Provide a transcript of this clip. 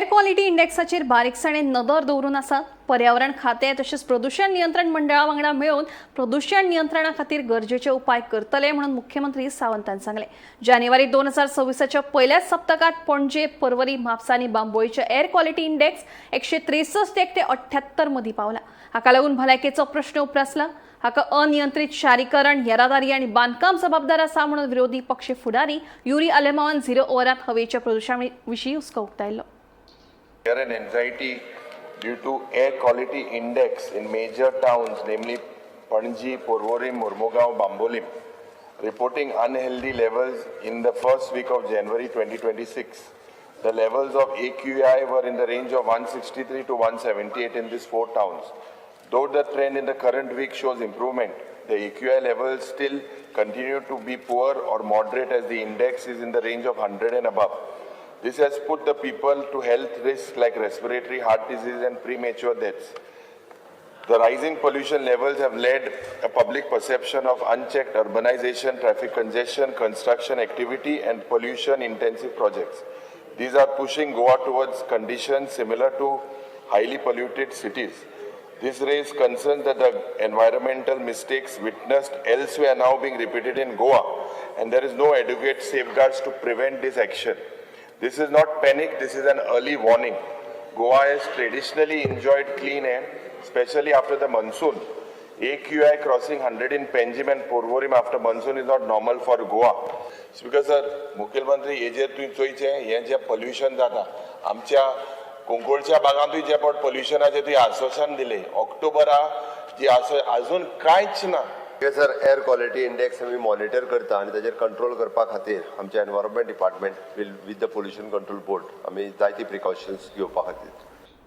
Air quality इंडेक्साचेर बारीकसाणेन नदर दवरून आसा. पर्यावरण खातें तशेंच प्रदूशण नियंत्रण मंडळा वांगडा मेळून प्रदूशण नियंत्रणा खातीर गरजेचे उपाय करतले म्हणून मुख्यमंत्री सावंतान सांगलें. जानेवारी 2026च्या पयल्याच सप्तकात पणजे, परवरी, म्हापसा आनी बांबोळीचे एअर क्वॉलिटी इंडेक्स 163 ते 178 मदीं पावला. हाका लागून भलायकेचो प्रश्न उप्रासला. हाका अनियंत्रीत शारीकरण, येरादारी आनी बांदकाम जबाबदार आसा म्हणून विरोधी पक्ष फुडारी युरी आलेमावान झिरो ओवरात हवेच्या प्रदूशणा विशीं हुस्को उक्तायलो. Fear and anxiety due to air quality index in major towns, namely Panaji, Porvorim, Mormugao, Bambolim, reporting unhealthy levels in the first week of January 2026. The levels of AQI were in the range of 163 to 178 in these four towns. Though the trend in the current week shows improvement, the AQI levels still continue to be poor or moderate, as the index is in the range of 100 and above. This has put the people to health risks like respiratory, heart disease and premature deaths. The rising pollution levels have led a public perception of unchecked urbanization, traffic congestion, construction activity and pollution intensive projects. These are pushing Goa towards conditions similar to highly polluted cities. This raises concerns that the environmental mistakes witnessed elsewhere are now being repeated in Goa and there is no adequate safeguards to prevent this action. This is not panic, this is an early warning. Goa has traditionally enjoyed clean air, especially after the monsoon. AQI crossing 100 in Panjim and Porvorim after monsoon is not normal for Goa. Speaker sir, मुखेलमंत्री, हेजेर तुवें चोयचें. हें जें pollution जाता, आमच्या कुंकळच्या भागांतूय जे पावट पोल्युशनाचें तुवें आश्वासन दिलें ऑक्टोबरा जी आस, अजून कांयच ना. सर, एअर क्वॉलिटी इंडेक्स आमी मॉनिटर करता आनी ताजेर कंट्रोल करपा खातीर आमचे Environment Department will with the Pollution Control Board आमी जायती प्रिकॉशन्स घेवपा खातीर.